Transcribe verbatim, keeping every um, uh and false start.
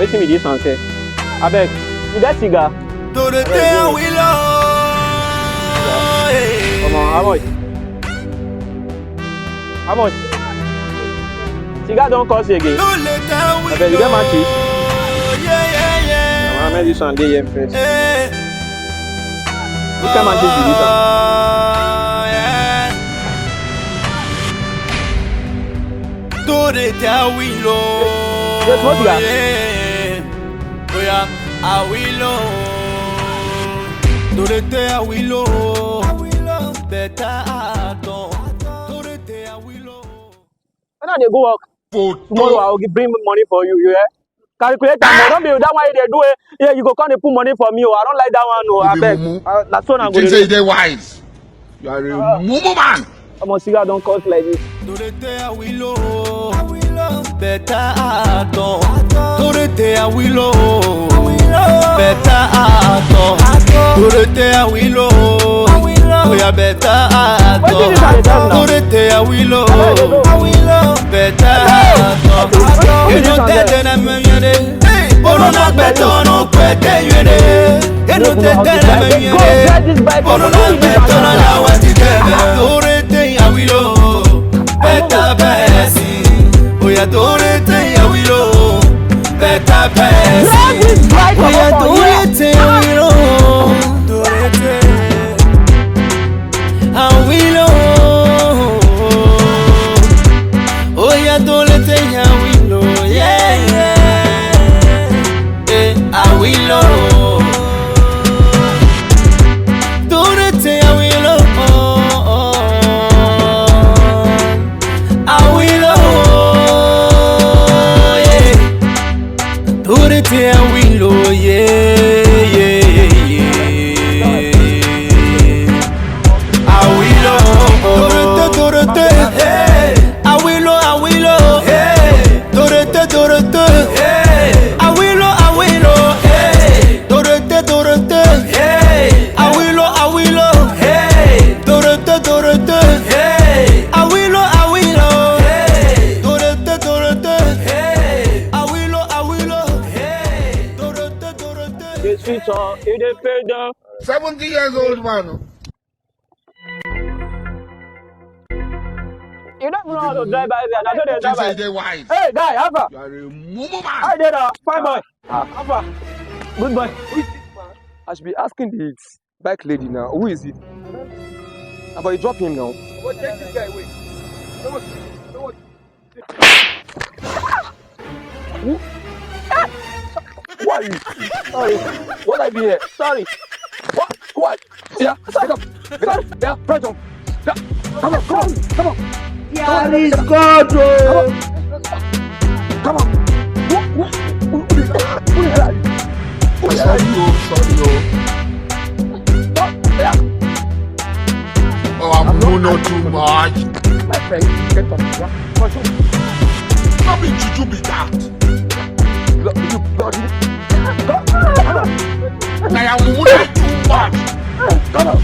Wetin be this one sef? Abeg, you get cigar? Today we love. Come on, how much? How much? Cigar don cost again. Abeg, you get matches? Yeah, yeah, yeah. I'ma make this one dey here first. Hey. Which kind matches be this one? Today we love. Yes, what you got? Yeah. Oh yeah, Awilo. Today Awilo. Better at all. Today Awilo. When I dey go work tomorrow, I go bring money for you. You hear? Calculator, no, don't be that one you dey do it. Yeah, you go come dey put money for me. Oh, I don't like that one. Oh, I beg. Uh, na so na go. You think say you dey wise? You are a mumu man. Omo, cigar don cost like this. Today Awilo, better at all. Today Awilo, better at all. Today Awilo, we are better at all. Today Awilo, better at all. You know that then I'm Corona better no kwete yene. Eno te tere me yene. Corona better na ya wati kebe. Tore te ya wilo. Better besi. Oya tore te ya wilo. Better besi. Oya tore te ya wilo. Tore te. Awilo. Oya tore te ya wilo. Yeah, yeah. Eh, Awilo. Tore te Awilo. Awilo. Yeah. Tore te Awilo. Yeah, yeah, yeah. Awilo. Tore te, tore te. Hey. Awilo, Awilo. Hey. Dorete, Dorete. Hey. Awilo, Awilo. Hey. Dorete, Dorete. Hey. Awilo, Awilo. Hey. Dorete, Dorete. Hey. Awilo, Awilo. Hey. Dorete, Dorete. Hey. Awilo, Awilo. Hey. Dorete, Dorete. The switch on, it dey pay down. Seventy years old man. You don't even know how to drive bike. Na so they drive bike. Hey, guy, how far? You are a mumu man. How you dey now? Fine boy. Ah. How far? Good boy. Who is this man? I should be asking the bike lady now. Who is it? But you drop him now. What, take this guy away. Come on. Come on. Why you? Sorry. What I be here? Sorry. What? What? Yeah, get up. Get up. Yeah, press on. Yeah. Come on, come on, come on. There is God. Come on. Come on. Who, who, who, who the hell are you? Who the hell are you? Sorry, oh, sorry, oh. Oh, yeah. Oh, I'm no too much. My friend, get up. Yeah. Press on. No be juju be that. Blo-, you bloody. Come on. Now I'm mumu too much. Come on.